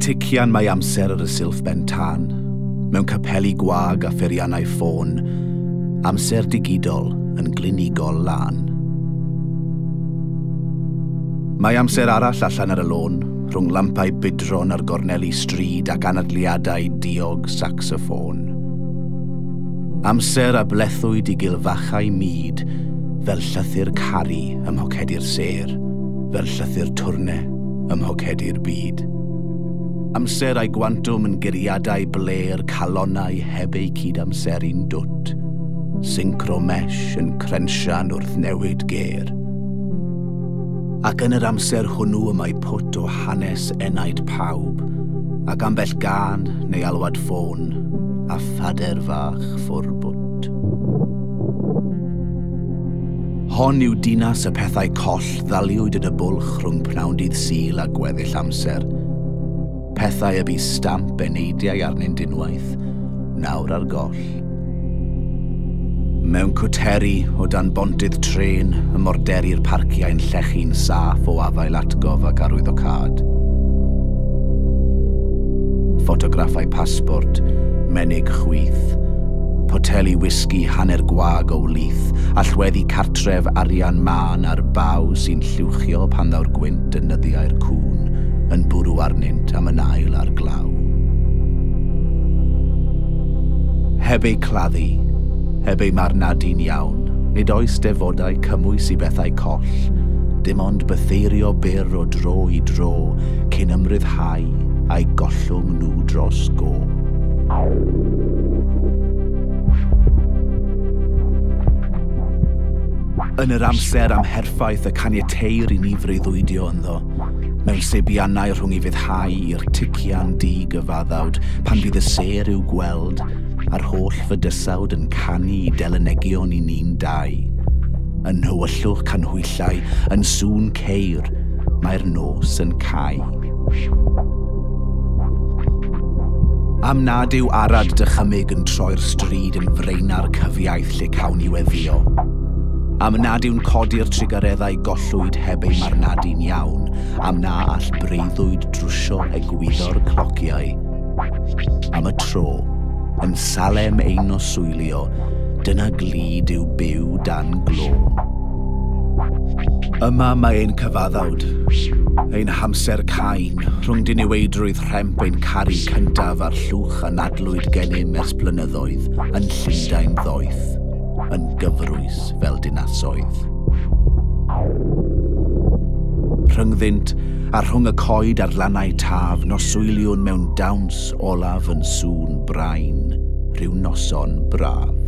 tician mae amser ar y silff ben tân, mewn capeli gwag a pheiriannau ffôn, amser digidol yn glinigol lân. Mae amser arall allan ar y lôn, rhwng lampau budron ar gorneli stryd ac anadliadau diog saxoffôn. Amser a blethwyd i gilfachau mud, fel llythyr caru ym mhocedi'r sêr, fel llythyr twrne ym mhocedi'r byd. Amser a'i gwantwm yn guriadau blêr calonnau heb eu cydamseru'n dwt, syncromesh yn crensian wrth newid gêr. Ac yn yr amser hwnnw y mae pwt o hanes enaid pawb, ac ambell gân neu alwad ffôn, a phader fach ffwrbwt. Hon yw dinas y pethau coll ddaliwyd yn y bwlch rhwng pnawn dydd Sul a gweddill amser. Pethau y bu stamp eneidiau arnynt unwaith, nawr ar goll. Mewn cwteri o dan bontydd trên y morderi'r parciau'n llechi'n saff o afael atgof ac arwyddocâd. Ffotograffau pasbort, menig chwith, poteli wisgi hanner gwag o wlith, allweddi cartref arian mân a'r baw sy'n lluwchio pan ddaw'r gwynt yn nyddiau'r cŵn yn bwrw arnynt am yn ail ar glaw. Heb eu claddu, heb eu marnadu'n iawn, nid oes defodau cymwys i bethau coll, dim ond bytheirio byr o dro i dro cyn ymryddhau a'i gollwng nhw dros go. Yn yr amser amherffaith y caniateir i ni freuddwydio ynddo, mewn seibiannau rhwng i fyddhau i'r tician di-gyfaddawd pan fydd y sêr i'w gweld a'r holl fydysawd yn canu i delynegion i ni'n dau. Yn nhywyllwch canhwyllau, yn sŵn ceir, mae'r nos yn cau. Am nad yw arad dychymyg yn troi'r stryd yn freina'r cyfiaith lle cawn i weddio. Am nad yw'n codi'r trugareddau gollwyd heb ei marnadu'n iawn, am na all breuddwyd drwsio egwyddor clociau. Am y tro, yn Salem ein noswylio, dyna glud yw byw dan glo. Yma mae ein cyfaddawd, ein hamser cain, rhwng diniweidrwydd rhemp ein caru cyntaf a'r llwch anadlwyd gennym ers blynyddoedd yn Llundain ddoeth, yn gyfrwys fel dinasoedd. Rhyngddynt a rhwng y coed a'r lannau taf, noswyliwn mewn dawns olaf yn sŵn brain, rhyw noson braf.